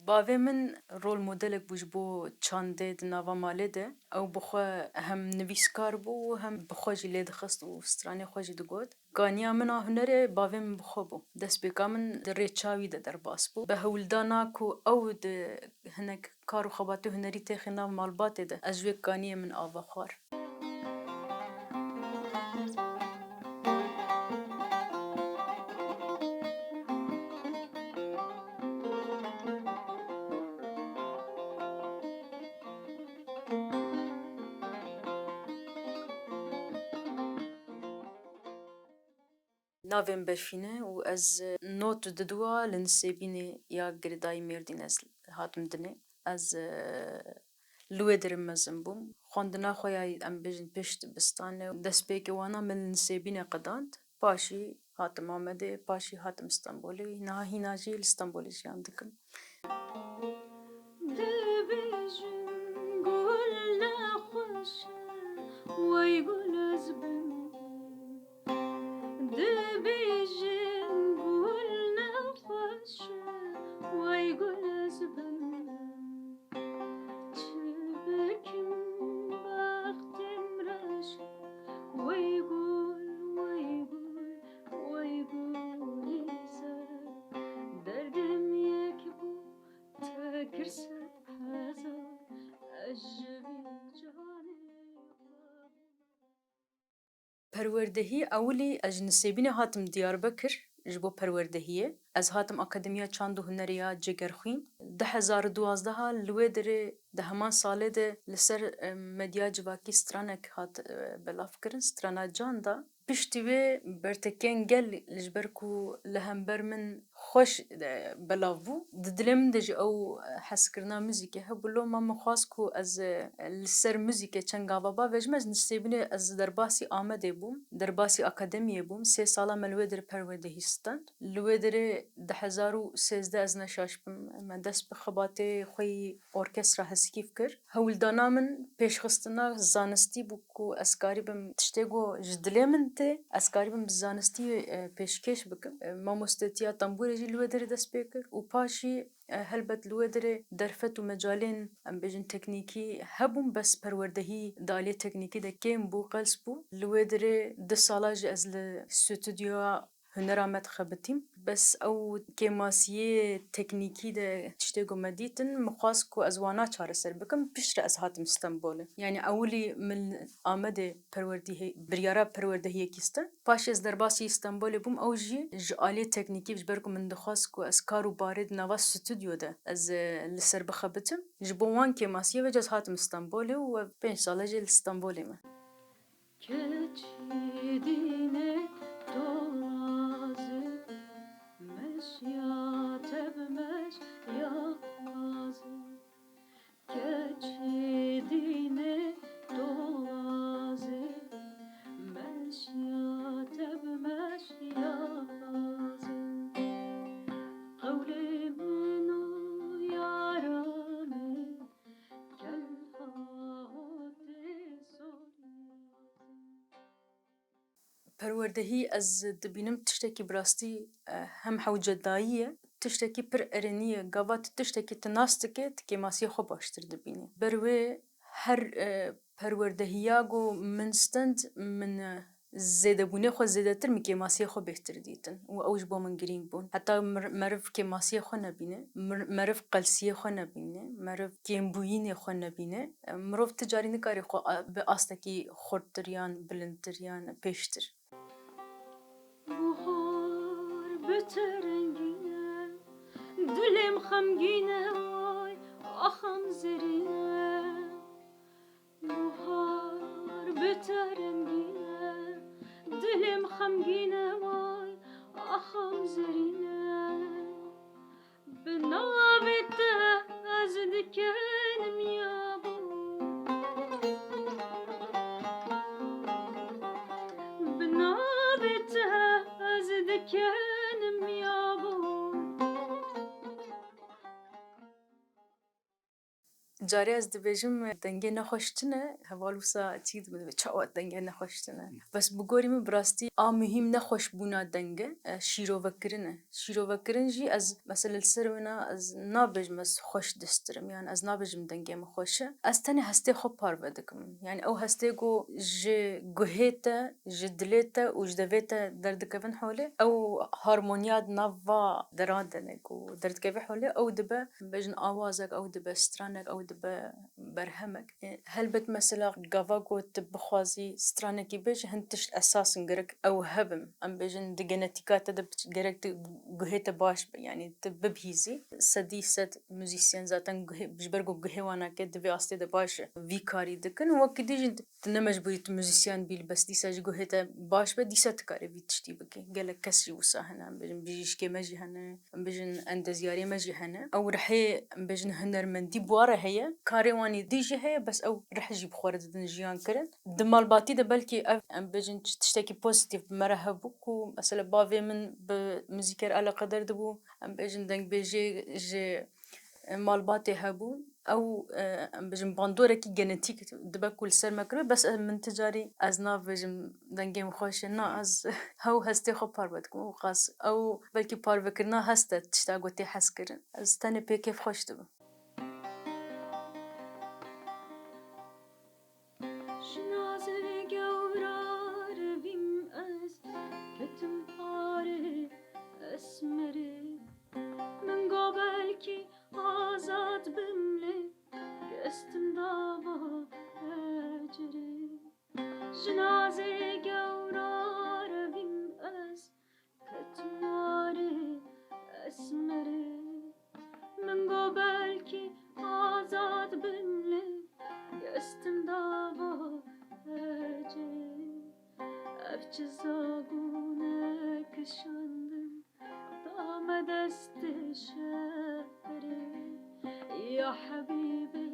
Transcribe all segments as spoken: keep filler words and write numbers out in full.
Bavê min rol modelek bû ji bo çandê di nava malê de. Ew bi xwe hem nivîskar bû û hem bi xwe jî lê dixist û stranê xwe jî digot. Kaniya min a hunerê bavê min bi xwe bû. Destpêka min di rê çawî de derbas bû. Bi hewldana ku ew di hinek kar û xebatê hunerî têxê nav malbatê de, ez ji wê kaniyê min ava xwar. Navê min Befîn e û ez not û diduwa li Nisêbînê ya girêdayî Mêrdîn ez hatim dinê. Ez, e, li wê derê mezin bûm. Xwendina xwe ya, em bêjin, pêş dibistanê û destpêkê wana min li Nisêbînê qedand. Paşî hatim Amedê, paşî hatim Stenbolê. Niha hîna jî li Stenbolê jiyan dikim. Dibêjin gul ne xweş e, wey gul ez bim. Dibêjin gul ne xweş e, wey gul ez bim. Çi bikim bextê min reş e, wey gul, wey gul, wey gulî zer. Derdim yek bû, te kir sed hezar, ez ji vî cihanê xwe bûm. Perwerdehî ewilî ez ji Nisêbînê hatim Diyarbekir ji bo perwerdehiyê. Ez hatim Akademiya Çand û Hunerê ya Cegerxwîn. Du hezar û duwazdeh li wê derê di heman salê de li ser, e, medya civakî stranek hat, e, belavkirin, strana Can da. Piştî wê bertekên gel ji ber ku li hember min xweş, e, belav bû. Di dilê min de jî ew, e, hezkirina muzîkê hebû. Loma min xwest ku ez, e, li ser muzîkê çend gava bavêjim. Ez Nisêbînê ez derbasî Amedê bûm, derbasî akademiyê bûm. Sê sala me li wê derê perwerdehî stand. Li wê derê du hezar û sêzdeh, ez ne şaş bim, me dest bi xebatê xwe yî orkestra Heskîf kir. Hewldana min pêşxistina zanistî bû ku ez karîbim tiştê ku ji dilê min tê, ez karîbim bi zanistî, e, pêşkêş bikim. E, mamostetiya tembûrê jî li wê derê dest pê kir û paşî, e, helbet li wê derê derfet û mecalên, em bêjin, teknîkî hebûn, bes perwerdehî di aliyê teknîkî de kêm bû, qels bû. Li wê derê du sala jî ez li stûdyoya hunera me dixebitîm. Bes ew kêmasiyê teknîkî de tiştê ku me dîtin, min xwest ku ez wana çareser bikim, piştre ez hatim Stenbolê. Yanî ewilî min Amedê perwerdîhê-, biryara perwerdehiyekî stand. Paşê ez derbasî Stenbolê bûm, ew jî ji aliyê teknîkî, ji ber ku min dixwest ku ez kar û barê di nava stûdyo de ez, e, li ser bixebitim. Ji bo wan kêmasiyê vêca ez hatim Stenbolê û ev pênc sal e jî li Stenbolê me. Keçî dînê dolazê, meşya te bi meşya xwazê. Keçî dînê dolazê, meşya te bi meşya xwazê. Qewlê min û yara min, Perwerdehî ez dibînim tiştekî bi rastî, e, hem hewcedayî ye, tiştekî pir erênî ye. Gava tu tiştekî tu nas dike, tu kêmasiyê xwe baştir dibînî. Ber wê her, e, perwerdehiya ku min stend, min, e, zêdebûnê xwe zêdetir, min kêmasiyê xwe bêhtir dîtin û ew ji bo min girîng bûn. Heta mir-, meriv kêmasiyê xwe nebîne, mir-, meriv qelsiyê xwe nebîne, meriv kêmbûyînê xwe nebîne, mirov ti carî nikare xwe a-, bi astekî xurttir yan bilindtir yan pêştir. Buhar bi te rengîn e, dilê min xemgîn e, way axam zerîn e. Buhar bi te rengîn e, dilê min xemgîn e, way axam zerîn e. Bi navê te ez dikenim yabû. Bi navê te ez dikenim yabû. Carê ez dibêjim, dengê nexweş tune, heval wisa çî dibin, dibê çawa dengê nexweş tune. Bes bi gorî min bi rastî a muhîm nexweşbûna denge, e, şîrovekirin e. Şîrovekirin jî ez, mesela, li ser wêna ez nabêjim ez xweş distirim, yan ez nabêjim dengê min xweş e. Ez tenê hestê xwe parve dikim. Yani ew hestê ku ji guhê te, ji dilê te û ji devê te derdikevin holê, ew harmoniya di nav va deran de ne ku derdikeve holê, ew dibe, em bêjin, awazek, ew dibe stranek, ew dibe berhemek. E, helbet mesela gava ku tu bixwazî stranekî bêjî, hin tişt esas in, gerek ew hebin. Em bêjin di genetîka te de gerek tu guhê te baş be, yani tu bibihîzî. Sedî sed muzîsyen zaten guhê, ji ber ku guhê wan nake, di vê astê de baş e, vî karî dikin. Wekî dî jî tu ne mecbûrî tu muzîsyen bî, bes dîsa ji guhê te baş be, dîsa tu karê vî tiştî bikî. Gelek kes jî wisa hene, em bêjin bijîşkê me jî hene, em bêjin endezyarê me jî hene. Ew rihê, em bêjin hunermendî bi wan re heye. Karê wan ê dî jî heye, bes ew rih jî bi xwe re didin jiyan kirin. Di malbatî de belkî ev, em bêjin, çi tiştekî pozîtîf bi me re hebû ku mesela bavê min bi muzîker eleqedar dibû, em bêjin, dengbêjê ji e, malbatê hebû. Ew, e, em bêjin, bandorekî genetîk dibe ku li ser me kiribe, bes, e, min ti carî ez nabêjim dengê min xweş e. Na, ez hew hestê xwe parve dikim û qas. Ew belkî parvekirina hest e, tişta ku tê hez kirin. Ez tenê pê kêfxweş dibim. Ji nazê gewra revîm ez, ketim parê esmerê. Min got belkî azad bim lê, kestim dava ecrê. Ji nazê gewra revîm ez, ketim parê esmerê. Min got belkî azad bim lê, kestim dava ecê. Ev çi zagûne kişandin, da me destê şerê. Ya hebîbê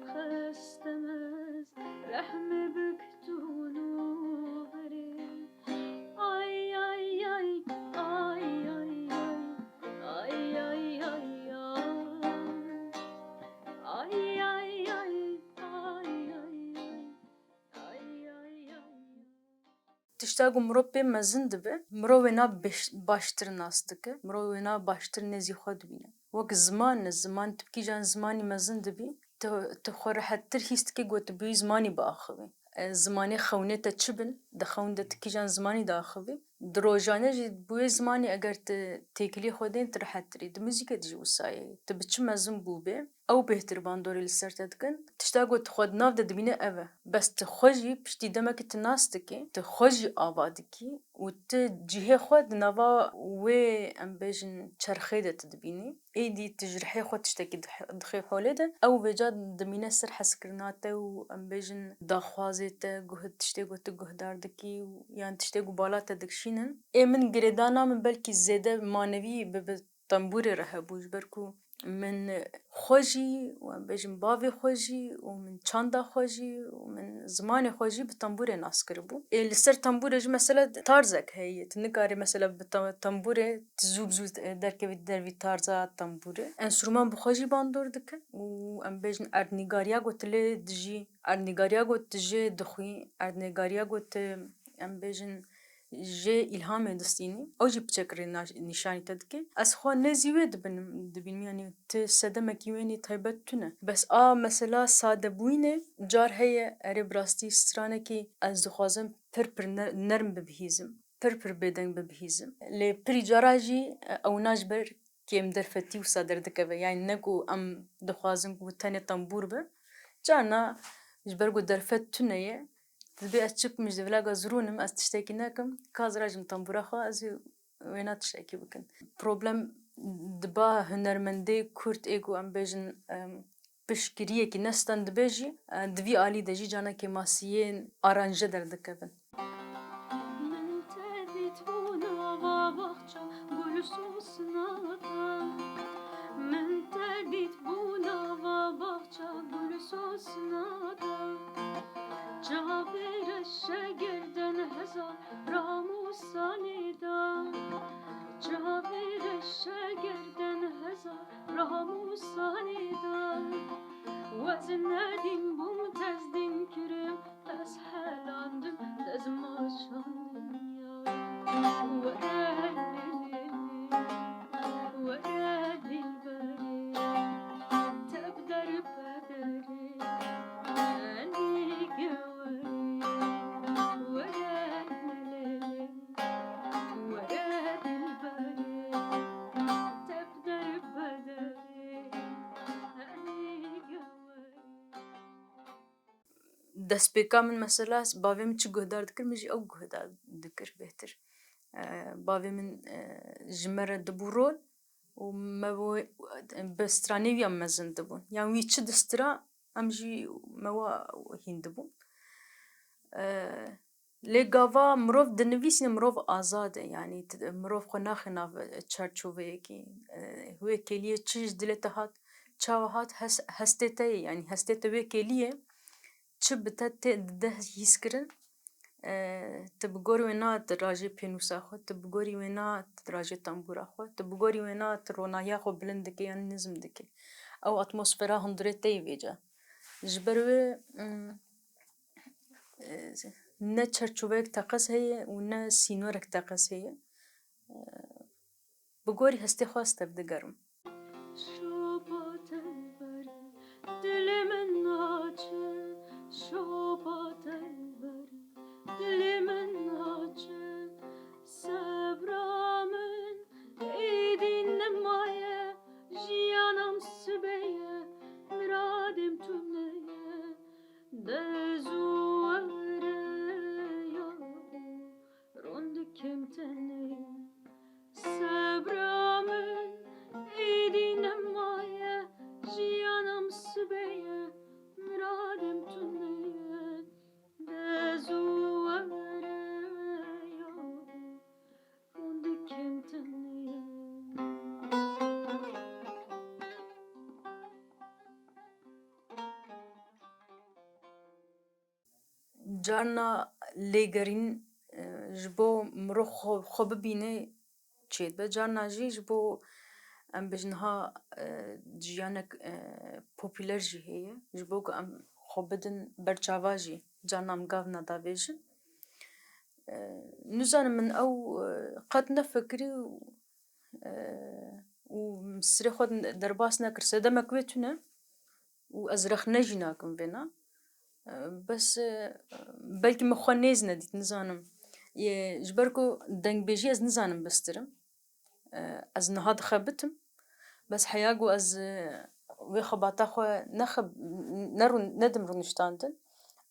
xestem ez, rehmê bik tu nû berê. Ay, ay, ay, ay, ay, ay. Ay, ay, ay, ay. Ay, ay, ay, ay, ay, ay. Ay, ay, ay, ay. Tişta ku mirov pê mezin dibe, mirov wêna beş-, baştir nas dike, mirov wêna baştir nêzî xwe dibîne. Wek ziman e, ziman tu bi kîjan zimanî mezin dibî, tu, tu xwe rehettir hîs dikî ku tu bi wî zimanî biaxivî. E, zimanê xewnê te çi bin, di xewn de tu kîjan zimanî diaxivî. Di rojane jî bi wê zimanî eger tu têkilî xwe dên, tu rehettir î. Di muzîkê de jî wisa ye. Tu bi çi mezin bûbê, ew bêhtir bandorê li ser te dikin. Tişta ku tu xwe di nav de dibîne ev e. Bes tu xwe jî piştî demekî tu nas dikî, tu xwe jî ava dikî û tu cihê xwe di nava wê, em bêjin, çerxê de tu dibînî. Êdî tu ji rihê xwe tiştekî dih-, dixê holê de, ew vêca dimîne ser hezkirina te û, em bêjin, daxwazê te, guh-, tiştê ku tu guhdar dikî û yan tiştê ku bala te dikişînin. Ê min girêdana min belkî zêde manevî bi, bi tembûrê re hebû, ji ber ku min xwe jî û, em bêjin, bavê xwe jî û min çanda xwe jî û min zimanê xwe jî bi tembûrê nas kiribû. Ê, li ser tembûrê jî mesela tarzek heye. Tu nikarî mesela bi te-, tembûrê tu zû bi zû derkevî dervî tarza tembûrê. Enstrûman bi xwe jî bandor dike û, em bêjin, erdnîgariya ku tu lê dijî, erdnîgariya ku tu jê dixwî, erdnîgariya ku tu, em bêjin, jê îlhamê distînî, ew jî piçek rê naş-, nîşanî te dike. Ez xwe nêzî wê dibinim, dibînim, yanî ti sedemekî wênî taybet tune. Bes a mesela sadebûyînê car heye, erê, bi rastî stranekî ez dixwazim pir pir ne-, nerm bibihîzim, pir pir bêdeng bibihîzim. Lê pirî cara jî, e, ewna ji ber kêm derfetî wisa derdikeve. Yanî ne ku em dixwazin ku tenê tembûr be. Carna ji ber ku derfet tune ye, dibê ez çi bikim, ji devlaka zirûn im, ez tiştekî nekim, ka ez rajim tembûra xwe, ez ê wêna tiştekî bikim. Problem di ba hunermendê kurd ê ku em bêjin, em, piştgiriyekî ne stand dibe jî, e, di vî alî de jî carna kêmasiyên aranje derdikevin. Min te dît bû nava baxça gul sosna de. Min te dît bû nava baxça gul sosna de. Çavê reşe gerden hezar ramûsanê de. Çavê reşe gerden hezar ramûsanê de. We destpêka min mesela bavê min çi guhdar dikir, min jî ew guhdar dikir bêhtir. E, bavê min, e, ji me re dibû rol û me bo, bi stranê wî ya mezin dibûn. Yan wî çi distira, em jî me wa hîn dibûn. E, Lê gava mirov dinivîsîne, mirov azad e, yanî ti-, mirov xwe naxe nav çarçoveyekî. E, wê kêliyê çi ji dilê te hat, çawa hat, hes-, hestê te ye, yanî hestê te wê kêliyê çi bi te tê dide hîskirin, e, tu bi gorî wê na tu rajê pênûsa xwe, tu bi gorî wê na tu rajê tembûra xwe, tu bi gorî wê na tu ronahiya xwe bilind dike yan nizm dike. Ew atmosfera hundirê te yê vêca. Ji ber wê, mm, e, ne çerçoveyek teqez heye û ne sînorek teqez heye. E, bi gorî hestê xwe ez tevdigerim. Şopa te berî dilê min naçe, şopa te berî dilê min naçe. Sebra min êdî nemaye, jiyanam sibê ye, miradê min tune ye. De zû were ya, rondikim tenê. Sebra min êdî nemaye, jiyanam sibê ye, miradê min tune ye. De zû were ya, rondikim tenê. Carna lêgerîn, e, ji bo mirov xwe, xwe bibîne çêdibe. Carna jî ji bo, em bêjin, niha, e, jiyanek, e, popûler jî heye. Ji bo ku em xwe bidin ber çava jî carna em gav nadavêjin. E, nizanim, min ew, e, qet nefikirî û, e, û sirê xwe derbas nekir. Sedemek wê tune û ez rexne jî nakim vêna. E, bes, e, belkî min xwe nêz nedît, nizanim. Yê, ji ber ku dengbêjî ez nizanim bistirim. E, ez niha dixebitim. Bes heya ku ez, e, wê xebata xwe nexe-, ne rûn-, nedim rûniştandin,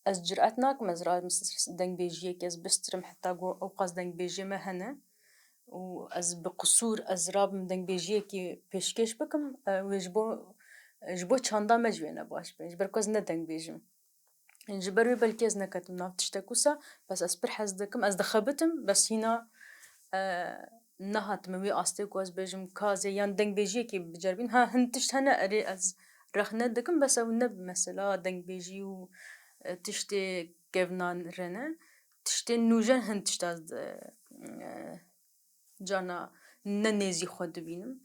ez ciret nakim ez rabim s-, s-, dengbêjiyekê ez bistirim, heta ku ewqas dengbêjiyê me hene û ez bi qisûr ez rabim dengbêjiyekê pêşkêş bikim, e, wê ji bo, ji bo çanda me jî wê ne baş be. Ji ber ku ez ne dengbêj im. Ji ber wê belkî ez neketim nav tiştek wisa, bes ez pir hez dikim, ez dixebitim, bes hîna, e, nehatime wê astê ku ez bêjim ka ez ê yan dengbêjiyekê biceribînim. Ha, hin tişt hene, erê, ez rexne dikim, bes ew ne mesela dengbêjî û, e, tiştê kevnare ne. Tiştên nûjen hin tişt ez di-, e, carna ne nêzî xwe dibînim.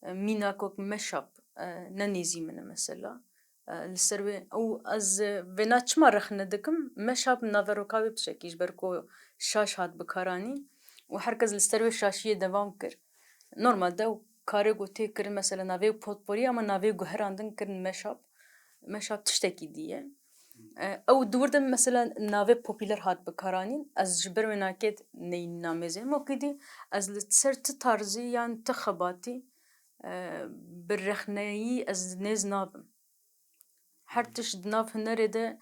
E, mînak wek meşap, e, ne nêzî min e mesela. E, li ser wê, û ez, e, vêna çima rexne dikim? Meşap naveroka wê tiştekî, ji ber ku şaş hat bikaranîn û her kes li ser wê şaşiyê devam kir. Normalde ew karê ku tê kirin, mesela navê potporî, ama navê guherandin kirin meşap. Meşap tiştekî dî ye. E, ew di wir de mesela navê popûler hat bikaranîn. Ez ji ber wê nakê neyî namêzê mokî dî. Ez li ser ti tarzî yan ti xebatî, e, bi rexneyî ez nêz nabim. Her tişt di nav hunerê de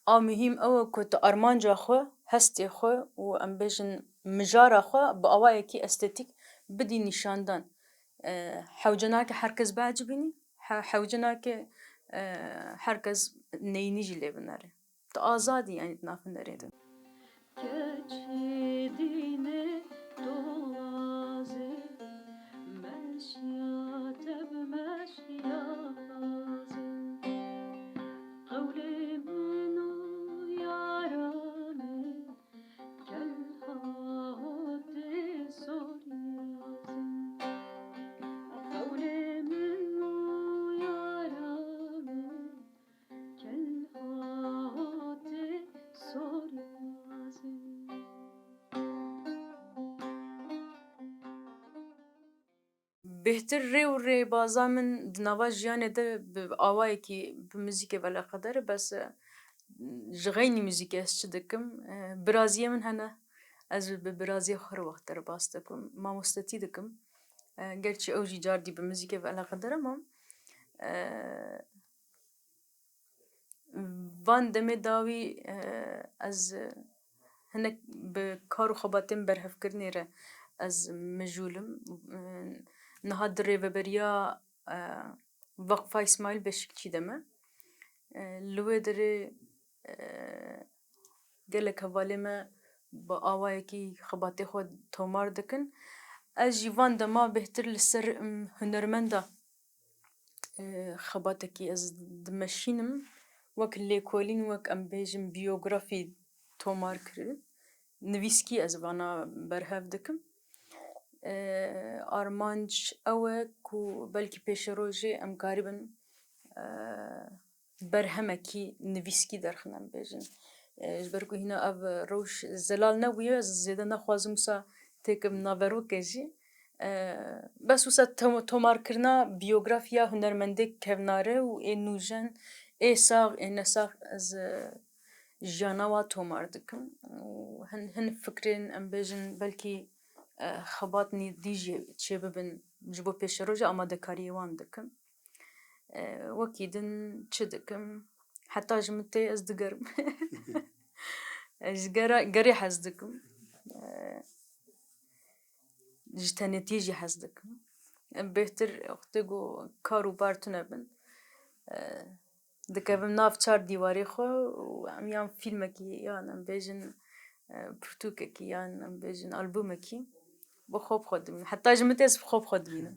a muhîm ew e ku tu armanca xwe, hestê xwe û em bêjin mijara xwe bi awayekî estetîk bidî nîşandan. E, hewce nake her kes biecibînî, he-, hewce nake, e, her kes neyînî jî lê binere. Tu azad î, yanî di nav hunerê de. Keçê dînê dolazê, meşiya te bi meşiya xazê. Qewlê min û yara min, kelha hotê soryazê. Qewlê min û yara min, Bêhtir rê û rêbaza min di nava jiyanê de bi awayekî bi muzîkê ve eleqedar e, bes, e, ji xeynî muzîkê ez çi dikim? E, biraziyê min hene. Ez bi biraziyê xwe her wext derbas dikim. Mamostetî dikim. E, gerçî ew jî cardî bi muzîkê ve eleqedar e, ama, e, Van demê dawî, e, ez, e, hinek bi kar û xebatên berhevkirinê re ez mijûl im. E, niha di rêveberiya, e, Veqfa Îsmaîl Beşikçî de me. E, li wê derê, e, gelek hevalê me bi awayekî xebatê xwe tomar dikin. Ez jî van dema bêhtir li ser, em, hunermenda, e, xebatekî ez dimeşînim. Wek lêkolîn, wek em bêjin biyografî tomar kirin. Nivîskî ez vana berhev dikim. E, armanc ew e ku belkî pêşerojê em karibin, e, berhemekî nivîskî derxin, em bêjin. E, ji ber ku hîna ev rewş zelal nebûye, ez zêde nexwazim wisa têkim naverokê jî. E, bes wisa to-, tomarkirina biyografiya hunermendê kevnare û ê nûjen, ê sax, ê nesax, ez, e, jiyana wa tomar dikim. Û hin, hin fikrên, em bêjin, belkî, e, xebatnî dî jî çêbibin ji bo pêşerojê, amadekariyê wan dikim. E, wekî din çi dikim? Heta ji min tê ez digerim. Ez ji gera-, gerê hez dikim. E, ji tenêtiyê jî hez dikim. Em bêhtir wextê ku kar û bar tune bin, e, dikevim nav çar dîwarê xwe û em yan fîlmekî, yan em bêjin, e, pirtûkekî, yan em bêjin albûmekî, bi xwe bi xwe dimînim. Heta ji min tê ez bi xwe bi xwe dimînim.